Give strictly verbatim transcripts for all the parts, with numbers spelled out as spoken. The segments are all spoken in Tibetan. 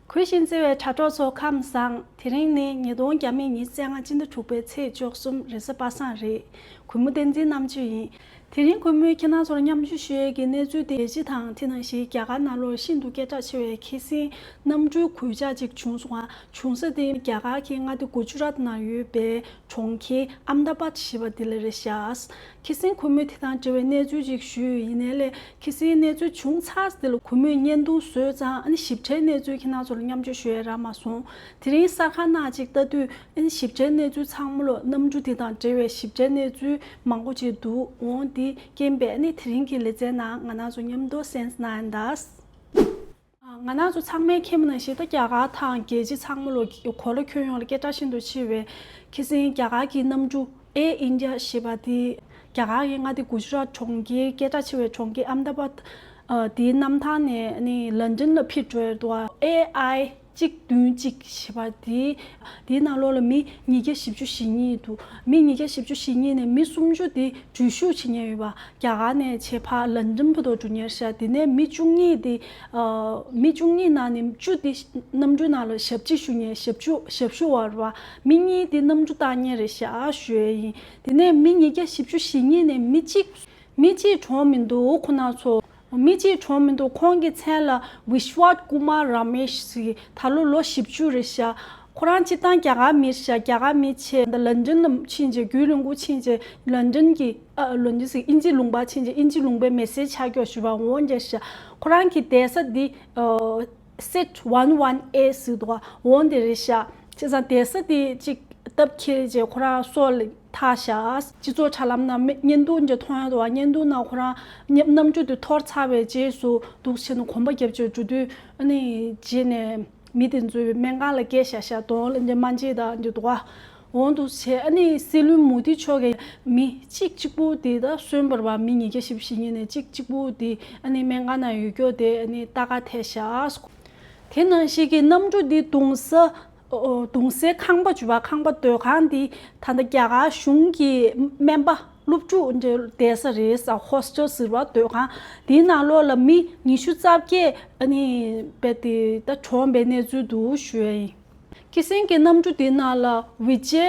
གུས་ཤིང་བརྩེ་བའི་དྲ་གྲོགས་ཚོ་ཁམས་བཟང་། དེ་རིང་ནི་ཉིས་སྟོང་བརྒྱ་མེད་ཉི་ཤུ་རྩ་ལྔ་སྤྱི་ཟླ་དྲུག་པའི་ཚེས་བཅུ་གསུམ་རེས་གཟའ་པ་སངས་རེད། གུས་མོ་བསྟན་འཛིན་རྣམ་དཔྱོད་ཡིན། དེ་རིང་གུས་མོས་ཁྱེད་རང་ཚོར་མཉམ་ཞུགས་ཞུ་ཡས་ཀྱི་གནས་ཚུལ་དེ། རྒྱལ་སྤྱི་དང་དེ་ནང་བཞིན་རྒྱ་གར་ནང་ལོགས་ཤིན་ཏུ་སྐད་གྲགས་ཆེ་བའི་ཁྱི་སེང་གནམ་གྲུའི་གུས་ལྕག་ཅིག་བྱུང་སོང་ང་། བྱུང་ས་དེ་རྒྱ་གར་གྱི་མངའ་སྡེ་གུ་ཇུ་རཱཏ་ནང་ཡོད་པའི་གྲོང་ཁྱེར་ཨམ་དཱ་བཱད་ཞེས་པ་དེ་ལ་རེད་ཤག། ཁྱི་སེང་གུས་མོས་དེ་དང་འབྲེལ་བའི་གནས་ཚུལ་ཅིག་ཞུས། ཡིན་ནའི་ལས་ཁྱི་སེང་གནས་ཚུལ་བྱུང་ཚར་དེ་ལ་གུས་མོས་བརྙན་ཐུང་བཟོས་ཙང་། ཨ་ནི་ཞིབ་ཕྲའི་གནས་ཚུལ་ཁྱེད་རང་ཚོ་ལ་མཉམ་སྤྱོད་ཞུ་ཡས་རག་མ་སོང་། དེ་རིང་གསར་ཁང་ནང་ཅིག་ལྟ་དུས། ཨ་ནི་ཞིབ་ཕྲའི་གནས་ཚུལ་ཚང་མ་ལོ། གནམ་གྲུ་དེ་དང་འབྲེལ་བའི་ཞིབ་ཕྲའི་གནས་ཚུལ་མང་པོ་ཅིག་འདུག། འོང་དེ་རྐྱེན་པས་ཨ་ནི་དེ་རིང་གི་ལེ་ཚན་ནང་ང་རང་ཚོ་མཉམ་དུ་གསན་གནང་ཡིན་ད། ང་རང་ཚོ་ཚང་མས་མཁྱེན་པ་ནང་བཞིན། ད་རྒྱ་གར་དང་རྒྱལ་སྤྱི་ཚང་མ་ལོ་གོ་ལ་ཁྱོན་ཡོངས་ལ་སྐད་གྲགས་ཤིན་ཏུ་ཆེ་བའི་ཁྱི་སེང་རྒྱ་གར་གྱི་གནམ་གྲུ་ཨེར་ཨིན་ཌི་ཡ་ཞེས་པ་དེ། རྒྱ་གར་གྱི་མངའ་སྡེ་གུ་ཇུ་རཱཏ་གྲོང་ཁྱེར། སྐད་གྲགས་ཆེ་བའི་གྲོང་ཁྱེར་ཨམ་དཱ་བཱད། ཨ། དེའི་གནམ་ཐང་ནས་ནི་ལན་ཌན་ལ་ཕེབས་འགྲོ་ཡ་འདུག་བ། ཨེ་ཨའི་གཅིག་བདུན་གཅིག་ཞེས་པ་དེ། དེའི་ནང་ལོགས་ལ་མི་ཉིས་བརྒྱ་བཞི་བཅུ་ཞེ་གཉིས་འདུག། མི་ཉིས་བརྒྱ་བཞི་བཅུ་ཞེ་གཉིས་ནས་མི་སུམ་ཅུ་དེ་འགྲུལ་བཞུད་བྱེད་མཁན་ཡོད་པ། རྒྱ་གར་ནས་བྱས་ཕར་ལན་ཌན་བར་དུ་འགྲོ་མཁན་རེད་ཤག། དེ་ནས་མི་བཅུ་གཉིས་དེ། ཨ། མི་བཅུ་གཉིས་ནང་ནས་བཅུ་དེ་གནམ་གྲུའི་ནང་ལ་ཞབས་ཕྱི་ཞུ་མཁན། ཞབས་ཞུ་ཞབས་ཞུ་བ་རེད་པ། མི་གཉིས་དེ་གནམ་གྲུ་བཏང་མཁན་རེད་ཤག་ཞུ་ཡས་ཡིན། དེ་ནས་མི་ཉིས་བརྒྱ་བཞི་བཅུ་ཞེ་གཉིས་ནས་མི་གཅིག། མི་གཅིག་གྲོངས་མི་འདུག་ཁོ་ན་ཚོ། མི་གཅིག་གྲོངས་མི་འདུག། ཁོང་གི་མཚན་ལ་ཝི་ཤ་ཝ་ཀུ་མར་ར་མེཤ་ཟེར། ད་ལོ་ལོ་བཞི་བཅུ་རེད་ཤག། ཁོ་རང་སྤྱིར་བཏང་རྒྱ་གར་མི་རེད་ཤག། རྒྱ་གར་མི་བྱས། ད་ལན་ཌན་ལ་ཕྱིན་རྗེས། རྒྱུན་ལས་འགོ་ཕྱིན་རྗེས་ལན་ཌན་གྱི། ཨ། ལན་ཌན་ཟེར། དབྱིན་ཇི་ལུང་པ་ཕྱིན་རྗེས་དབྱིན་ཇི་ལུང་པའི་མི་སེར་ཆགས་ཀྱོག་ཞུ་བ་འོང་རྒྱ་ཤག། ཁོ་རང་གི་བསྡད་ས་འདི། ཨ། སིཊ་ཝན་ཝན་ཨེ་ཟེར་འདུག་ག། འོང་དེ་རེད་ཤག། བྱས་ཙང་བསྡད་ས་དེ་གཅིག་སྟབས་འཁེལ་རྗེས་ཁོ་རང་སྲོག་ལ་ཐར་ཤག། སྤྱི་ཚོགས་དྲ་ལམ་ནང་མི་བརྙན་ཐུང་འདྲ་མཐོང་ཡོད་འདུག་བ། བརྙན་ཐུང་ནང་ཁོ་རང་གནམ་གྲུ་དེ་འཐོར་ཚར་བའི་རྗེས་སུ་འདུག་བྱས་ནས་གོམ་པ་རྒྱབ་བྱས་འགྲོ་དུས། ཨ་ནི་རྗེས་ནས་མི་དེ་ཚོས་སྨན་ཁང་ལ་བསྐྱལ་བཞག་ཤག། གདོང་ལ་འདྲ་སྨན་དཔྱད་དང་འདྲ་འདུག་ག། འོང་འདུག་བྱས། ཨ་ནི་སྲིད་བློན་མོ་དི་མཆོག་གིས་མི་གཅིག་གཅིག་པུ་དེ་ད་གསོན་པ་རེད་པ། མི་ཉིས་བརྒྱ་བཞི་བཅུ་ཞེ་གཉིས་ནས་གཅིག་གཅིག་པུ་དེ་ཨ་ནི་སྨན་ཁང་ནང་ཡོད་ཀྱོག་དེ་ཨ་ནི་ལྟ་ག་ཐད་ཤག། དེ་ནང་བཞིན་གྱི་གནམ་གྲུ་འདི་བརྡུངས་ས། ཨོ། བརྡུངས་སའི་ཁང་པ་བྱུང་བ། ཁང་པ་སྡོད་ཁང་འདི་ད་ལྟ་རྒྱ་གར་གཞུང་གི་སྨན་པ་སློབ་ཕྲུག་འདྲ་བསྡད་ས་རེད་ས། ཧོ་སི་ཊལ་ཟེར་བ་སྡོད་ཁང་དེའི་ནང་ལོགས་ལ་མི་ཉི་ཤུ་རྩ་བརྒྱད་ཨ་ནི་རྦད་དེ་ད་གྲོངས་པའི་གནས་ཚུལ་འདུག་ཞུ་ཡ་ཡིན། ཁྱི་སེང་གི་གནམ་གྲུ་དེའི་ནང་ལ་ཝི་ཇེ་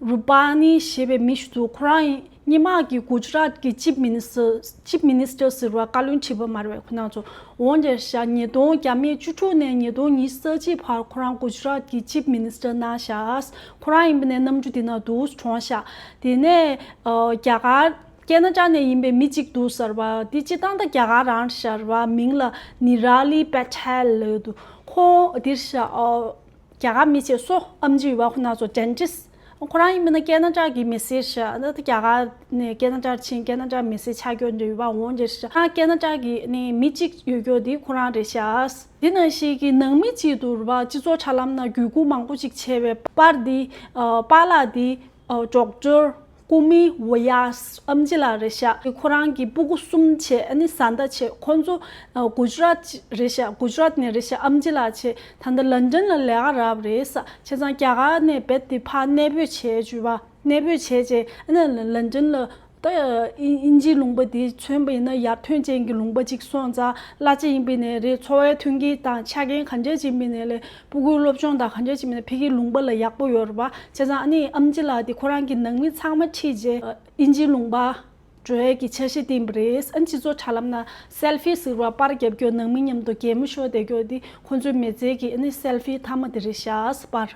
རུ་པ་ནི་ཞེས་པའི་མི་ཞིག་འདུག། ཁོ་རང་སྔོན་མ་གི་གུ་ཇ་རཱཏ་གི་ཅིབ་མི་ནི་སི་ཊར། ཅིབ་མི་ནི་སི་ཊར་ཟེར་བ་བཀའ་བློན་ཁྲི་པ་མ་རེད་པས། ཁོ་རང་ཚོ་འོང་རྒྱ་ཤག། ཉིས་སྟོང་བརྒྱ་མེད་བཅུ་དྲུག་ནས་ཉིས་སྟོང་ཉི་ཤུ་རྩ་གཅིག་བར་ཁོ་རང་གུ་ཇ་རཱཏ་གི་ཅིབ་མི་ནི་སི་ཊར་གནང་ཤག། ཁོ་རང་ཡིན་པ་ནས་གནམ་གྲུ་དེ་ནང་འདུག་གྲོངས་ཤག། དེ་ནས་ཨ་རྒྱ་གར་ཀེ་ན་ཌ་ནས་ཡིན་པའི་མི་གཅིག་འདུག་ཟེར་བ། དེ་སྤྱིར་བཏང་ད་རྒྱ་གར་རང་རེད་ཤག་རེད་པ། མིང་ལ་ནི་ར་ལི་པེ་ཐལ་ལབ་འདུག། ཁོང་འདིར་ཤག། ཨ། རྒྱ་གར་མི་བྱས། སོ་ཨམ་ཆི་ཡོད་པ། ཁོ་རང་ཚོ་ཌེན་ཊིསི་ཊི། ཁོ་རང་ཡིན་པ་ན་ཀེ་ན་ཌ་གི་མི་སེར་ཤག། ད་རྒྱ་གར་ནས་ཀེ་ན་ཌར་ཕྱིན། ཀེ་ན་ཌར་མི་སེར་ཆགས་ཀྱོག་འདྲ་ཡོད་པ། འོང་རྒྱ་ཤག། ཨ། ཀེ་ན་ཌ་གི་ནི་མི་གཅིག་ཡོད་ཀྱོག་དེ་ཁོ་རང་རེད་ཤག། དེ་ནང་བཞིན་གྱི་ནང་མི་གཅིག་འདུག་རེད་པ། སྤྱི་ཚོགས་དྲ་ལམ་ནང་བརྒྱུད་སྐུར་མང་པོ་ཅིག་བྱས་པའི་པར་འདི། ཨ། པཱ་ལགས་འདི། ཨ། ཌོག་ཊར་ཀུ་མི་ཝ་ཡཱས་ཨམ་ཆི་ལགས་རེད་ཤག། ཁོ་རང་གི་སྤུ་གུ་གསུམ་བྱས། ཨ་ནི་བཟའ་ཟླ་བྱས། ཁོང་ཚོ་ཨ་གུ་ཇ་རཱཏ་རེད་ཤག། གུ་ཇ་རཱཏ་ནས་རེད་ཤག། ཨམ་ཆི་ལགས་བྱས། ད་ལྟ་ལན་ཌན་ལ་ལས་ཀ་རག་པ་རེད་ས། བྱས་ཙང་རྒྱ་གར་ནས་རྦད་དེ་ཕར་གནས་སྤོས་བྱས་བྱུང་བ། གནས་སྤོས་བྱས་རྗེས་ཨ་ནི་ལན་ཌན་ལ། ད་དབྱིན་དབྱིན་ཇིའི་ལུང་པ་འདི་མཚོན་པ་ཡིན་ན། ཡར་ཐོན་ཅན་གྱི་ལུང་པ་ཅིག་སོང་ཙང་། གླ་ཆ་ཡིན་པ་ཡིན་ནའི་རེད། འཚོ་བའི་མཐུན་རྐྱེན་དང་ཆ་རྐྱེན་གང་འདྲ་ཅིག་ཡིན་པ་ཡིན་ནའི་ལས། སྤུ་གུའི་སློབ་སྦྱོང་དང་གང་འདྲ་ཅིག་ཡིན་ནའི་ཕ་གིའི་ལུང་པ་ལ་ཡག་པོ་ཡོད་རེད་པ། བྱས་ཙང་ཨ་ནི་ཨམ་ཆི་ལགས་འདི་ཁོ་རང་གི་ནང་མི་ཚང་མ་ཁྲིད་རྗེས་དབྱིན་ཇིའི་ལུང་པ་འགྲོ་ཡས་ཀྱི་འཆར་གཞི་བཏིང་བ་རེད། ཨ་ནི་སྤྱི་ཚོགས་དྲ་ལམ་ནང་སེལ་ཕི་ཟེར་བ་པར་རྒྱབ་ཀྱོག། ནང་མི་མཉམ་དུ་གད་མོ་ཤོར་བསྡད་ཀྱོག། འདི་ཁོང་ཚོའི་མི་ཚེ་གི་ཨ་ནི་སེལ་ཕི་མཐའ་མ་དེ་རེད་ཤག་པར།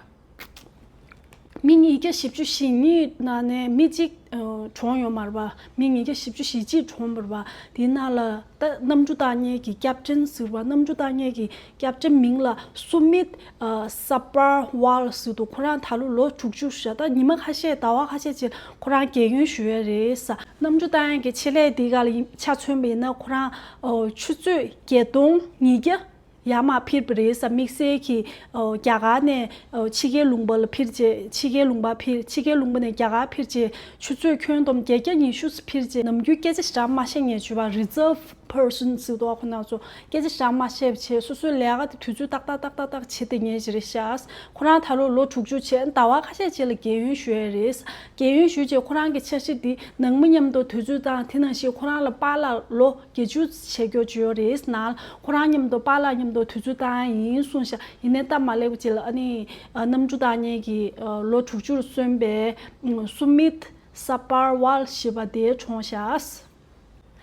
མི་ཉིས་བརྒྱ་བཞི་བཅུ་ཞེ་གཉིས་ནང་ནས་མི་གཅིག་ཨ་གྲོངས་ཡོད་མ་རེད་པ། མི་ཉིས་བརྒྱ་བཞི་བཅུ་ཞེ་གཅིག་གྲོངས་པ་རེད་པ། དེའི་ནང་ལ་ད་གནམ་གྲུ་བཏང་མཁན་གྱི་ཀེབ་ཊན་ཟེར་བ། གནམ་གྲུ་བཏང་མཁན་གྱི་ཀེབ་ཊན་མིང་ལ་སུ་མིད་ཨ་སབ་པར་ཝལ་ཟེར་འདུག། ཁོ་རང་ད་ལོ་ལོ་དྲུག་ཅུ་ཤག། ད་ཉི་མ་ཁ་ཤས། ཟླ་བ་ཁ་ཤས་ཅིག་ཁོ་རང་རྒས་ཡོལ་ཞུ་ཡས་རེད་ས། གནམ་གྲུ་བཏང་ཡས་ཀྱི་ཆེད་ལས་དེ་ག་ལ་ཡིན་ཆ་མཚོན་པ་ཡིན་ན། ཁོ་རང་ཨ་ཆུ་ཚོད་བརྒྱད་སྟོང་ཉིས་བརྒྱ་ཡར་མར་འཕུར་བ་རེད་ས། དམིགས་བསལ་གྱིས་ཨོ་རྒྱ་གར་ནས་ཨོ་ཕྱི་རྒྱལ་ལུང་པ་ལ་འཕུར་རྗེས། ཕྱི་རྒྱལ་ལུང་པ་འཕུར། ཕྱི་རྒྱལ་ལུང་པ་ནས་རྒྱ་གར་འཕུར་རྗེས་ཆུ་ཚོད་ཁྱོན་བསྡོམས་བརྒྱད་བརྒྱ་ཉི་ཤུ་ཙམ་འཕུར་རྗེས། ནམ་རྒྱུན་སྐད་ཆ་ཞེ་དྲག་མ་བཤད་མཁན་བྱས་པ། རི་ཛརབ་པར་སོན་ཟེར་འདུག་པ། ཁོ་རང་ཚོ་སྐད་ཆ་ཞེ་དྲག་མ་བཤད་པ་བྱས། སོ་སོའི་ལས་ཀ་དེ་དུས་ཚོད་ཏག་ཏག་ཏག་ཏག་ཏག་བྱེད་བསྡད་མཁན་ཅིག་རེད་ཤག། ཁོ་རང་ད་ལོ་ལོ་དྲུག་ཅུ་བྱས། ཟླ་བ་ཁ་ཤས་ཅིག་ལ་རྒས་ཡོལ་ཞུ་ཡས་རེད། རྒས་ཡོལ་ཞུས་རྗེས་ཁོ་རང་གི་འཆར་གཞི་འདི་ནང་མི་མཉམ་དུ་དུས་ཚོད་བཏང་། དེ་ནང་བཞིན་ཁོ་རང་ལ་པཱ་ལགས་ལོ་བརྒྱད་ཅུ་བྱེད་རྒྱུ་ཅིག་ཡོད་རེད་ནའང་། ཁོ་རང་མཉམ་དུ་པཱ་ལགས་མཉམ་ མདོ་དུས་ཚོད་བཏང་ཡིན་གསུངས་ཤག་ཡིན་ནའི་སྟབས་མ་ལེགས་པ་ཅིག་ལ་ཨ་ནི་ཨ་གནམ་གྲུ་བཏང་མཁན་གྱི་ཨ་ལོ་དྲུག་ཅུར་སོན་པའི་ཨ་སུ་མིད་ས་པར་ཝལ་ཞེས་པ་དེ་གྲོངས་ཤག་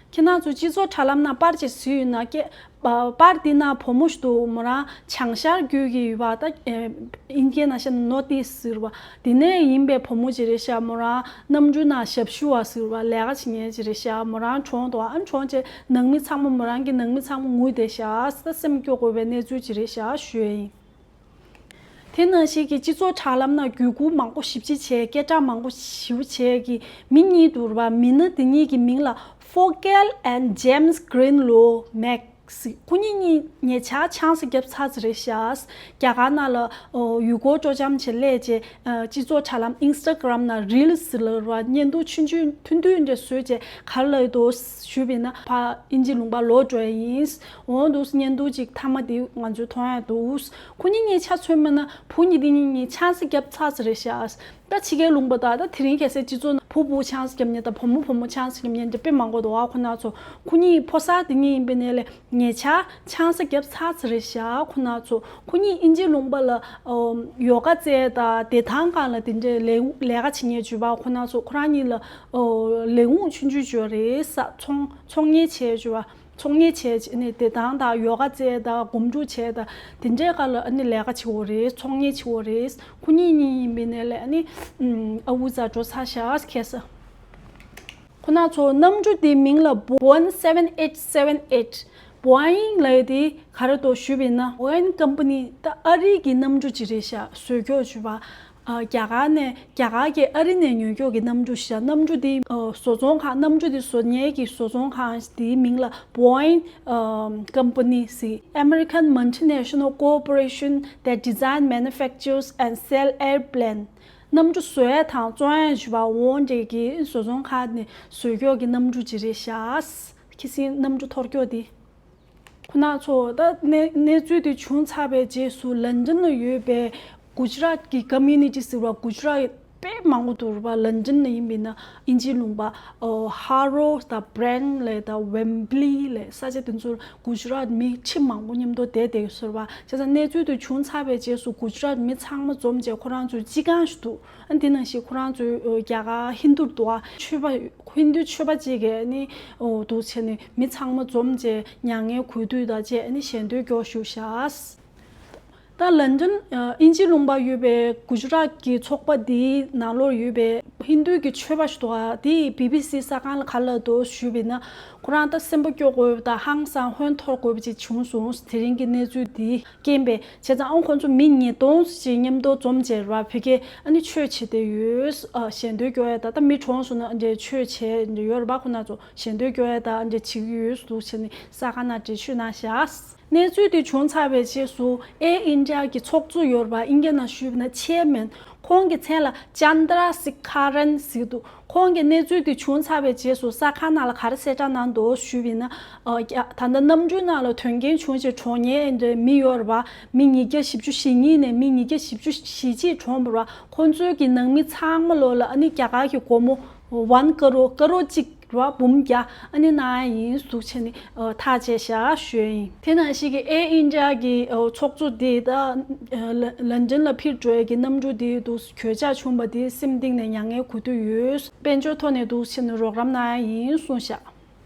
ཁྱེད་རང་ཚོ་སྤྱི་ཚོགས་དྲ་ལམ་ནང་པར་ཅིག་གཟིགས་ཡོད་ན་ཀྱེ། པར་འདི་ན་བུ་མོ་ཞིག་འདུག་མོ་རང་བྱང་ཤར་རྒྱུད་ཀྱི་ཡོད་པ། ད་ཨིན་སྐད་ནང་བཤད་ན་ནོར་ཏི་སི་ཟེར་བ་འདི་ནས་ཡིན་པའི་བུ་མོ་ཅིག་རེད་ཤག་མོ་རང་གནམ་གྲུ་ནང་ཞབས་ཞུ་བ་ཟེར་བ་ལས་ཀ་བྱེད་མཁན་ཅིག་རེད་ཤག་མོ་རང་གྲོངས་འདུག་ཨ་གྲོངས་རྗེས་ནང་མི་ཚང་མ་མོ་རང་གི་ནང་མི་ཚང་མ་ངུས་བསྡད་ཤག་ད་སེམས་སྐྱོ་དགོས་པའི་གནས་ཚུལ་ཅིག་རེད་ཤག་ཞུ་ཡ་ཡིན། དེ་ནང་བཞིན་གྱི་སྤྱི་ཚོགས་དྲ་ལམ་ནང་བརྒྱུད་སྐུར་མང་པོ་ཞེ་པོ་ཅིག་བྱས། སྐད་གྲགས་མང་པོ་ཞེ་པོ་བྱས་ཀྱི་མི་གཉིས་འདུག་ར་བ། མི་སྣ་དེ་གཉིས་ཀྱི་མིང་ལ་Focal and James Greenlow Mac ཟེར། ཁོ་གཉིས་གཉིས་ཉེ་ཆར་ཆང་ས་བརྒྱབ་ཚར་ཙམ་རེད་ཤག་རྒྱ་གར་ནང་ལ་ཨོ་ཡུལ་སྐོར་སྤྲོ་འཆམ་བྱས་སླེབས་རྗེས་ཨ་སྤྱི་ཚོགས་དྲ་ལམ་ཨིན་སི་ཊ་གྷ་རམ་ནང་རིལ་ཟེར་ལབ་ར་བ་བརྙན་ཐུང་ཆུང་ཆུང་ཐུང་ཐུང་འདྲ་བཟོས་རྗེས་ག་རེ་ལབ་འདུག་ཞུས་པ་ཡིན་ན། ཕར་དབྱིན་ཇི་ལུང་པར་ལོག་འགྲོ་ཡ་ཡིན། འོ་འདུག་སེ་བརྙན་ཐུང་ཅིག་མཐའ་མ་དེ་ང་ཚོས་མཐོང་ཡ་འདུག་ཁོ་གཉིས་གཉིས་ཆ་མཚོན་པ་ན་བུ་གཉིས་དེ་གཉིས་གཉིས་ཆང་ས་བརྒྱབ་ཚར་ཙམ་རེད་ཤག་ད་ཕྱི་རྒྱལ་ལུང་པ་དང་ད་དེ་རིང་ཁ་སང་སྤྱི་ཚོགས་ནང་བུ་བུ་ཆང་ས་བརྒྱབ་མཁན་དང་བུ་མོ་བུ་མོ་ཆང་ས་བརྒྱབ་མཁན་དེ་དཔེ་མང་པོ་འདུག་ཨ་ཁོ་ན་ཚོ་ཁོ་གཉིས་ཕོ་གསར་དེ་གཉིས་ཡིན་པ་ནས་ལས་ཉེ་ཆར་ཆང་ས་བརྒྱབ་ཚར་ཙམ་རེད་ཤག་ཁོ་ན་ཚོ་ཁོ་གཉིས་དབྱིན་ཇི་ལུང་པ་ལ་ཨོ་ཡོ་ག་རྩེད་དང་བདེ་ཐང་སྒང་ལ་དེ་འདྲའི་ལས་ལས་ཀ་བྱེད་མཁན་བྱུས་པ། ཁོ་ན་ཚོ་ཁོ་རང་གཉིས་ལ་ཨོ་ལས་ཁུངས་ཆུང་ཆུང་ཅིག་ཡོད་རེད་ས། ཚོང་ཚོང་གཉེར་བྱས་བྱུས་པ། ཚོང་གཉེར་བྱས་ནས་བདེ་ཐང་དང་ཡོ་ག་རྩེད་དང་སྒོམ་སྒྲུབ་བྱས་དང་དེ་འདྲའི་སྒང་ལ་ཨ་ནི་ལས་ཀ་བྱེད་ཀྱི་ཡོད་རེད། ཚོང་གཉེར་བྱེད་ཀྱི་ཡོད་རེད། ཁོ་གཉིས་གཉིས་ཡིན་པ་ནས་ལས་ཨ་ནི་ཨ་འུ་ཙ་འགྲོ་ཚར་ཤག་ཁ་སང་། ཁོ་ན་ཚོ་གནམ་གྲུ་དེའི་མིང་ལ་Boeing seven eight seven eight། Boeing ལབ་ཡ་དེ་ག་རེ་འདུག་ཞུས་པ་ཡིན་ན། Boeing company ད་ཨ་རི་གི་གནམ་གྲུ་ཅིག་རེད་ཤག་བཟོ་ཀྱོག་བྱུས་པ། ཨ་རྒྱ་གར་ནས་རྒྱ་གར་གྱིས་ཨ་རི་ནས་ཉོ་ཀྱོག་གི་གནམ་གྲུ་ཞིག་ཤག་གནམ་གྲུ་དེ་ཨ་བཟོ་ཚོང་ཁང་། གནམ་གྲུ་དེ་བཟོ་མཁན་གྱི་བཟོ་ཚོང་ཁང་དེའི་མིང་ལ་Boeing ཨ་company ཟེར། American multinational corporation that design, manufactures and sell airplane། གནམ་གྲུ་བཟོ་ཡ་དང་བཙོང་ཡ་བྱུས་པ་འོ་འདྲ་གི་བཟོ་ཚོང་ཁང་ནས་བཟོ་ཀྱོག་གི་གནམ་གྲུ་ཅིག་རེད་ཤག་ཁ་སང་གནམ་གྲུ་འཐོར་ཀྱོག་དེ། ཁོ་ན་ཚོ་ད་གནས་གནས་ཚུལ་དེ་བྱུང་ཚར་བའི་རྗེས་སུ་ལན་ཌན་ལ་ཡོད་པའི་གུ་ཇི་རཱཏ་གི་ཀོ་མུ་ནི་ཊི་ཟེར་བ་གུ་ཇི་རཱཏ་དཔེ་མང་པོ་འདུག་ར་བ། ལན་ཌན་ལ་ཡིན་པ་ཡིན་ན་དབྱིན་ཇིའི་ལུང་པ་ཨོ་ཧ་རོ་དང་བྷི་རན་ལབ་དང་ཝེམ་བྷི་ལི་ལབ་ས་ཆ་དེ་ཚོར་གུ་ཇི་རཱཏ་མི་ཁྲི་མང་པོ་མཉམ་དུ་བསྡད་བསྡད་ཡོད་ཟེར་བ། བྱས་ཙང་གནས་ཚུལ་དེ་བྱུང་ཚར་བའི་རྗེས་སུ་གུ་ཇི་རཱཏ་མི་ཚང་མ་འཛོམས་བྱས་ཁོ་རང་ཚོའི་སྤྱི་ཁང་ཞིག་འདུག་ཨ་དེ་ནང་བཞིན་ཁོ་རང་ཚོའི་ཨོ་རྒྱ་གར་ཧིན་དུ་འདུག་ཨ། ཆོས་པ་ཧིན་དུ་ཆོས་པ་ཅིག་གིས་ནི་ཨོ་འདུག་བྱས་ནས་མི་ཚང་མ་འཛོམས་བྱས་མྱ་ངན་གུས་འདུད་དང་བཅས་ནི་ཞལ་འདོན་སྐྱོར་ཞུས་ཤག་ད་ལན་ཌན་ཨ་དབྱིན་ཇི་ལུང་པར་ཡོད་པའི་གུ་ཇི་རཱཏ་གི་ཚོགས་པ་འདིའི་ནང་ལོགས་ཡོད་པའི་ཧིན་དུ་གི་ཆོས་པ་ཞིག་འདུག་ཨ། དེས་བི་བི་སི་གསར་ཁང་ལ་ག་རེ་ལབ་འདུག་ཞུས་པ་ཡིན་ན། ཁོ་རང་ད་སེམས་པ་སྐྱོ་དགོས་པ་དང་ཧང་སང་ཧོན་འཐོར་དགོས་པ་ཅིག་བྱུང་སོང་། དེ་རིང་གི་གནས་ཚུལ་འདི་རྐྱེན་པས། བྱས་ཙང་ཨང་ཁོང་ཚོ་མི་ཉིས་སྟོང་ཞིག་མཉམ་དུ་འཛོམས་བྱས་ར་བ་ཕ་གིར་ཨ་ནི་ཆོས་བྱེད་བསྡད་ཡོད། ཨ་ཞལ་འདོན་སྐྱོར་ཡ་ད་ད་མི་གྲོངས་སོང་ན་འདྲའི་ཆོས་བྱས་འདྲ་ཡོད་ར་བ། ཁོ་ན་ཚོ་ཞལ་འདོན་སྐྱོར་ཡ་ད་འདྲ་བྱེད་ཀྱི་ཡོད་འདུག་བྱས་ནས་གསར་ཁང་ནང་འགྲེལ་བརྗོད་གནང་ཤག་གནས་ཚུལ་དེ་བྱུང་ཚར་བའི་རྗེས་སུ་ཨེར་ཨིན་ཌི་ཡ་གི་ཚོགས་གཙོ་ཡོད་ར་བ། ཨིན་སྐད་ནང་ཞུས་པ་ན་ཆེར་མེན། ཁོང་གི་མཚན་ལ་ཅན་དྲ་སི་ཁ་རན་ཟེར་འདུག་ཁོང་གིས་གནས་ཚུལ་དེ་བྱུང་ཚར་བའི་རྗེས་སུ་གསར་ཁང་ནང་ལ་ག་རེ་གསལ་བསྒྲགས་གནང་འདུག་ཞུས་པ་ཡིན་ན། ཨ་རྒྱ་ད་ལྟ་གནམ་གྲུའི་ནང་ལ་དོན་རྐྱེན་བྱུང་རྗེས་གྲོངས་མཁན་འདྲའི་མི་ཡོད་ར་བ། མི་ཉིས་བརྒྱ་བཞི་བཅུ་ཞེ་གཉིས་ནས་མི་ཉིས་བརྒྱ་བཞི་བཅུ་ཞེ་གཅིག་གྲོངས་པ་ར་བ། ཁོང་ཚོའི་གི་ནང་མི་ཚང་མ་ལོག་ལ་ཨ་ནི་རྒྱ་གར་གྱི་སྒོར་མོ་ཝན་ཀ་རོ་ཀ་རོ་གཅིག་ར་བ་འབུམ་བརྒྱ་ཨ་ནི་གནང་ཡ་ཡིན་ཟེར་བྱས་ནས་ཨ་ཐག་བཅད་བཞག་ཞུས་ཡིན། དེ་ནང་བཞིན་གྱི་ཨེར་ཨིན་ཌི་ཡ་གི་ཨ་ཚོགས་གཙོ་དེ་ད་ཨ་ལ་ལན་ཌན་ལ་འཕུར་འགྲོ་ཡ་གི་གནམ་གྲུ་དེ་འདུག་གོད་ཆག་བྱུང་བ་དེ་སེམས་གཏིང་ནས་མྱ་ངན་གུས་འདུད་ཡོད། དཔལ་འབྱོར་ཐོག་ནས་འདུག་བྱས་ནས་རོགས་རམ་གནང་ཡ་ཡིན་གསུངས་བཞག་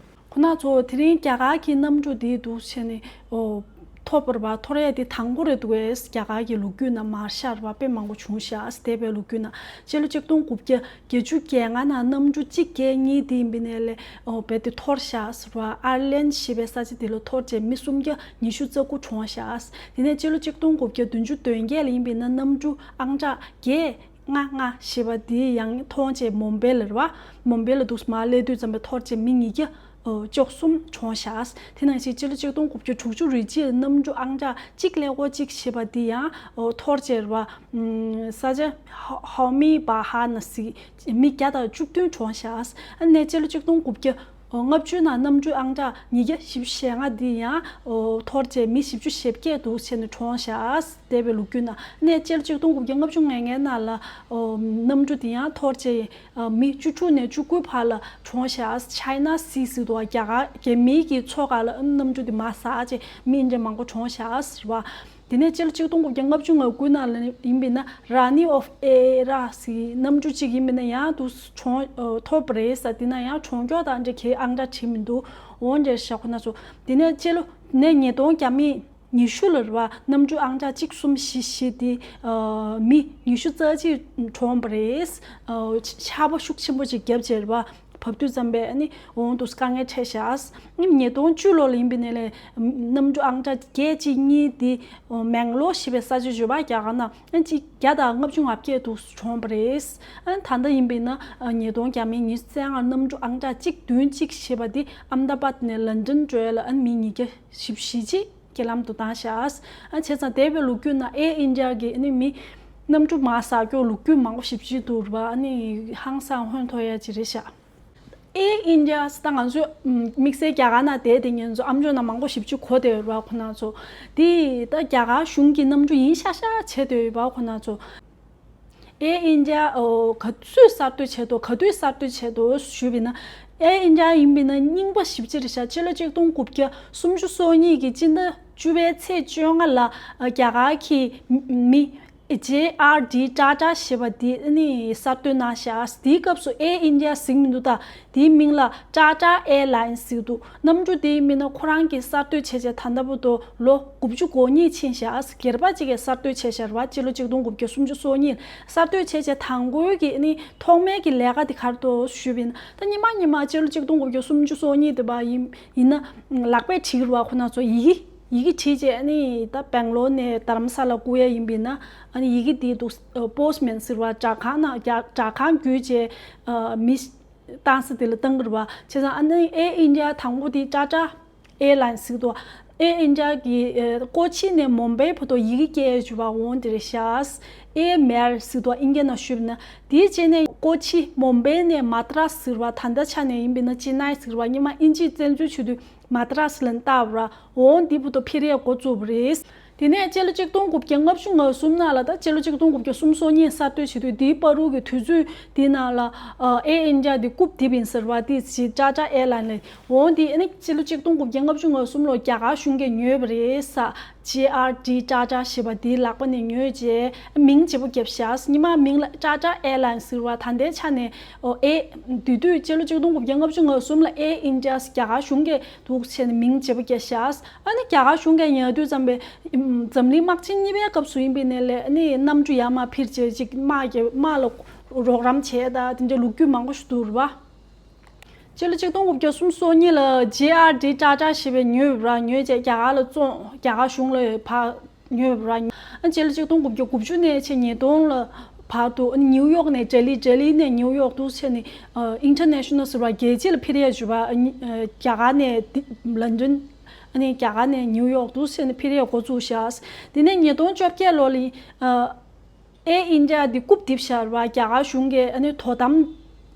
ཁོ་ན་ཚོ་དེ་རིང་རྒྱ་གར་གྱི་གནམ་གྲུ་དེ་འདུག་བྱས་ནས་ཨོ་ཐོར་བ་རེད་བ། ཐོར་ཡ་དེ་དང་པོ་རེད་འདུག་གས། རྒྱ་གར་གྱི་ལོ་རྒྱུས་ནང་མར་ཤར་བ་དཔེ་མང་པོ་བྱུང་ཤག་འདས་པའི་ལོ་རྒྱུས་ནང་སྤྱི་ལོ་ཆིག་སྟོང་དགུ་བརྒྱ་བརྒྱད་ཅུ་གྱ་ལྔ་ནང་གནམ་གྲུ་གཅིག་བརྒྱད་གཉིས་དེ་ཡིན་པ་ནས་ལས་ཨོ་རྦད་དེ་འཐོར་ཤག་ཟེར་བ། ཨར་ལན་ཞེས་པའི་ས་ཆ་དེ་ལ་འཐོར་རྗེས་མི་སུམ་བརྒྱ་ཉི་ཤུ་རྩ་དགུ་གྲོངས་ཤག་དེ་ནས་སྤྱི་ལོ་ཆིག་སྟོང་དགུ་བརྒྱ་བདུན་ཅུ་དོན་བརྒྱད་ལ་ཡིན་པ་ཡིན་ན་གནམ་གྲུ་ཨང་གྲངས་བརྒྱད་ལྔ་ལྔ་ཞེས་པ་དེ་ཡང་མཐོང་རྗེས་མོམ་བེ་ལ་རེད་བ། མོམ་བེ་ལ་འདུག་མར་སླེབས་དུས་ཙམ་པ་འཐོར་རྗེས་མི་ཉིས་བརྒྱ་ཨོ་བཅུ་གསུམ་གྲོངས་ཤག་དེ་ནང་བཞིན་སྤྱི་ལོ་ཆིག་སྟོང་དགུ་བརྒྱ་དྲུག་ཅུ་རེ་གཅིག་ལ་གནམ་གྲུ་ཨང་གྲངས་གཅིག་ཀླད་ཀོར་གཅིག་ཞེས་པ་འདི་ཡང་ཨོ་འཐོར་རྗེས་རེད་བ། ས་ཆ་ཧ་ཧོ་མི་བ་ཧ་ན་ཟེར་མི་བརྒྱ་དང་བཅུ་བདུན་གྲོངས་ཤག་ཨ་ནི་སྤྱི་ལོ་ཆིག་སྟོང་དགུ་བརྒྱ་ ལྔ་བཅུའི་ནང་གནམ་གྲུ་ཨང་གྲངས་ཉིས་བརྒྱ་བཞི་བཅུ་ཞེ་ལྔ་འདི་ཡང་འཐོར་བྱས་མི་བཞི་བཅུ་ཞེ་བརྒྱད་འདུག་བྱས་ནས་གྲོངས་བཞག་འདས་པའི་ལོ་རྒྱུས་ནང་། ཨ་ནི་སྤྱི་ལོ་ཆིག་སྟོང་དགུ་བརྒྱ་ལྔ་བཅུ་ང་ལྔའི་ནང་ལ་གནམ་གྲུ་འདི་ཡང་འཐོར་བྱས་མི་བཅུ་དྲུག་ནས་བཅུ་དགུ་བར་ལ་གྲོངས་བཞག China Sea ཟེར་འདུག་རྒྱ་གར་རྒྱ་མིའི་གི་མཚོ་ཁ་ལ་གནམ་གྲུ་འདི་མར་ཟག་བྱས་མི་འདྲ་མང་པོ་གྲོངས་བཞག་ཟེར་བ། དེ་ནས་སྤྱི་ལོ་ཆིག་སྟོང་དགུ་བརྒྱ་ལྔ་བཅུ་ང་དགུ་ནང་ལ་ཡིན་པས་ན་Rani of Aera ཟེར་གནམ་གྲུ་གཅིག་ཡིན་པས་ན་ཡང་དུ་གྲོངས་ཐོབ་པ་རེད་ཟེར། དེ་ན་ཡང་གྲོངས་མགྱོགས་དང་འདྲ་གའི་ཨང་གྲངས་བྲིས་མི་འདུག་འོ་འདྲ་བཞག་ཁོ་ན་ཚོ། དེ་ནས་སྤྱི་ལོ་ནས་ཉིས་སྟོང་བརྒྱ་མེད་ཉི་ཤུ་ལ་རེད་བ། གནམ་གྲུ་ཨང་གྲངས་གཅིག་གསུམ་བཞི་བཞི་དེ་མི་ཉི་ཤུ་རྩ་གཅིག་གྲོངས་པ་རེད། ཆར་པ་ཤུགས་ཆེན་པོ་ཅིག་བརྒྱབ་བྱས་རེད་བ། བབས་དུས་ཙམ་པས་ཨ་ནི་འོང་དུ་དཀའ་ངལ་འཕྲད་ཤག་ཉིས་སྟོང་བཅུ་ལོ་ལ་ཡིན་པའི་ནས་ལས་གནམ་གྲུ་ཨང་གྲངས་བརྒྱད་གཅིག་གཉིས་དེ་མེང་ལོར་ཞེས་པའི་ས་ཆ་བརྗོད་པ་རྒྱ་གར་ནང་ཨ་གཅིག་བརྒྱ་དང་ལྔ་བཅུ་ང་བརྒྱད་དུ་གྲོངས་པ་རེད། ཨ་ད་ལྟ་ཡིན་པས་ན་ཉིས་སྟོང་བརྒྱ་མེད་ཉི་ཤུ་རྩ་ལྔ་གནམ་གྲུ་ཨང་གྲངས་གཅིག་བདུན་གཅིག་ཞེས་པ་དེ་ཨམ་ད་བཱད་ནས་ལན་ཌན་འགྲོ་ཡ་ལ་ཨ་མི་ཉིས་བརྒྱ་བཞི་བཅུ་ཞེ་གཅིག་རྐྱེན་ལམ་དུ་བཏང་ཤག་ཨ་བྱས་ཙང་འདས་པའི་ལོ་རྒྱུས་ནང་Air India གི་ཨ་ནི་མི་གནམ་གྲུ་མར་ཟག་རྒྱུ་ལོ་རྒྱུས་མང་པོ་ཞེ་པོ་ཅིག་འདུག་རེད་བ། ཨ་ནི་ཧང་སང་ཧོན་ཐོར་ཡ་ཅིག་རེད་ཤག Air India ད་ང་ཚོས་དམིགས་བསལ་རྒྱ་གར་ནང་བསྡད་དེ་ཉན་ཚོ་ཨམ་ཅོག་ནང་མང་པོ་ཞེ་པོ་ཅིག་གོ་བསྡད་ཡོད་རེད་བ། ཁོ་ན་ཚོ་དེ་ད་རྒྱ་གར་གཞུང་གི་གནམ་གྲུ་ཡིན་ཤག་ཤག་བྱས་བསྡད་ཡོད་པ། ཁོ་ན་ཚོ་Air India ག་ཚོད་གསར་གཏོད་བྱས་འདུག་ག་དུས་གསར་གཏོད་བྱས་འདུག་ཞུས་པ་ཡིན་ན། Air India ཡིན་པ་ཡིན་ན་རྙིང་པ་ཞེ་པོ་ཅིག་རེད་ཤག་སྤྱི་ལོ་ཆིག་སྟོང་དགུ་བརྒྱ་སུམ་ཅུ་སོ་གཉིས་ཀྱི་སྤྱི་ཟླ་བཅུ་པའི་ཚེས་བཅོ་ལྔ་ལ་རྒྱ་གར་གྱི་མི་J R D Tata ཞེས་པ་འདི་ནི་གསར་གཏོད་གནང་ཤག་དེའི་སྐབས་སུ་Air India ཟེར་གྱི་མི་འདུག་ད་དེའི་མིང་ལ་Tata Airlines ཟེར་གྱི་འདུག་གནམ་གྲུ་དེའི་མིང་ལ་ཁོ་རང་གིས་གསར་གཏོད་བྱས་བྱས་ད་ལྟ་བར་དུ་ལོ་དགུ་བཅུ་གོ་གཉིས་ཕྱིན་ཤག་སྒེར་པ་གཅིག་གིས་གསར་གཏོད་བྱས་ཤག་རེད་བ། སྤྱི་ལོ་ཆིག་སྟོང་དགུ་བརྒྱ་སུམ་ཅུ་སོ་གཉིས་གསར་གཏོད་བྱས་བྱས་དང་པོའི་གི་ནི་ཐོག་མའི་གི་ལས་ཀ་དེ་ག་རེ་འདུག་ཞུས་པ་ཡིན་ན། ད་སྔོན་མ་སྔོན་མ་སྤྱི་ལོ་ཆིག་སྟོང་དགུ་བརྒྱ་སུམ་ཅུ་སོ་གཉིས་དེ་བ་ཡིན་ཡིན་ན་ལག་པས་བྲིས་རེད་བ། ཁོ་ན་ཚོ་ཡི་གེ་ཡི་གེ་བྲིས་བྱས་ཨ་ནི་ད་སྦེང་ལོར་ནས་དྷ་རམ་ས་ལ་བསྐུར་ཡ་ཡིན་པ་ཡིན་ན་ཨ་ནི་ཡི་གེ་དེ་འདུག Postman ཟེར་བ། སྦྲག་ཁང་ནང་རྒྱ་སྦྲག་ཁང་བརྒྱུད་བྱས་མི་བཏང་ས་དེ་ལ་བཏང་གི་རེད་བ། བྱས་ཙང་ཨ་ནི་Air India དང་པོ་དེ་Tata Airlines ཟེར་གྱི་འདུག Air India གི་ཀོ་ཆི་ནས་མོམ་བྷའི་བར་དུ་ཡི་གེ་སྐྱེལ་བྱས་པ་འོང་དེ་རེད་ཤག Air Mail ཟེར་གྱི་འདུག་ཨིན་སྐད་ནང་ཞུས་པ་ན། དེའི་རྗེས་ནས་ཀོ་ཆི་མོམ་བྷའི་ནས་མ་ཏྲ་ཟེར་བ། ད་ལྟ་ཆ་ནས་ཡིན་པ་ཡིན་ན་ཅེ་ནའི་ཟེར་བ། སྔོན་མ་ཨིན་ཇིས་བཙན་འཛུལ་བྱེད་དུས་མ་ཏྲ་ཟེར་ལབ་བཏགས་པ་རེད། འོང་དེ་བར་དུ་འཕུར་ཡས་འགོ་བཙུགས་པ་རེད། དེ་ནས་སྤྱི་ལོ་ཆིག་སྟོང་དགུ་བརྒྱ་ལྔ་བཅུ་ང་གསུམ་ནང་ལ་ད་སྤྱི་ལོ་ཆིག་སྟོང་དགུ་བརྒྱ་སུམ་ཅུ་སོ་གཉིས་གསར་གཏོད་བྱེད་དུས་དེའི་བར་དུ་གི་དུས་ཚོད་དེའི་ནང་ལ་Air India དེ་རྐུབ་རྡིབ་ཡིན་ཟེར་བ། དེ་ཅི་Tata Airline ལས་འོང་དེ་ཨ་ནི་སྤྱི་ལོ་ཆིག་སྟོང་དགུ་བརྒྱ་ལྔ་བཅུ་ང་གསུམ་ལོ་རྒྱ་གར་གཞུང་གིས་ཉོས་པ་རེད་ས། J R D Tata ཞེས་པ་དེའི་ལག་པ་ནས་ཉོས་རྗེས་མིང་བརྗེ་པོ་བརྒྱབ་ཤག་སྔོན་མ་མིང་ལ་Tata Airline ཟེར་བ། ད་ལྟའི་ཆ་ནས་ཨོ་ཨེ་དེ་དུས་སྤྱི་ལོ་ཆིག་སྟོང་དགུ་བརྒྱ་ལྔ་བཅུ་ང་གསུམ་ལ་Air India རྒྱ་གར་གཞུང་གིས་འདུག་བྱས་ནས་མིང་བརྗེ་པོ་བརྒྱབ་ཤག་ཨ་ནི་རྒྱ་གར་གཞུང་གིས་ཉར་དུས་ཙམ་པས་འཛམ་གླིང་དམག་ཆེན་གཉིས་པའི་སྐབས་སུ་ཡིན་པའི་ནས་ལས་ཨ་ནི་གནམ་གྲུ་ཡར་མར་འཕུར་བྱས་ཅིག་དམག་གི་དམག་ལ་རོགས་རམ་བྱས་ད་དེ་འདྲའི་ལོ་རྒྱུས་མང་པོ་ཞིག་འདུག་རེད་པ། སྤྱི་ལོ་ཆིག་སྟོང་དགུ་བརྒྱ་སུམ་ཅུ་སོ་གཉིས་ལ་J R D Tata ཞེས་པའི་ཉོས་པ་ར། ཉོས་རྗེས་རྒྱ་གར་ལ་བཙོང་རྒྱ་གར་གཞུང་ལ་ཕར་ཉོས་པ་ར། ཨ་སྤྱི་ལོ་ཆིག་སྟོང་དགུ་བརྒྱ་དགུ་བཅུ་ནས་ཕྱིན་ཉིས་སྟོང་ལ་བར་དུ་ཨ་ནི་ནིའུ་ཡོག་ནས་ལྡི་ལི། ལྡི་ལི་ནས་ནིའུ་ཡོག་ཏུ་ཕྱིན་ནས་ཨ་International ཟེར་བ་རྒྱལ་སྤྱི་ལ་འཕུར་ཡས་བྱས་པ། ཨ་ནི་ཨ་རྒྱ་གར་ནས་ལན་ཌན། ཨ་ནི་རྒྱ་གར་ནས་ནིའུ་ཡོག་ཏུ་ཕྱིན་ནས་འཕུར་ཡས་འགོ་བཙུགས་ཤག་དེ་ནས་ཉིས་སྟོང་བཅོ་བརྒྱད་ལོ་ལ་ཨ། Air India འདི་རྐུབ་རྡིབ་བཞག་པ། རྒྱ་གར་གཞུང་གིས་ཨ་ནི་དོ་དམ་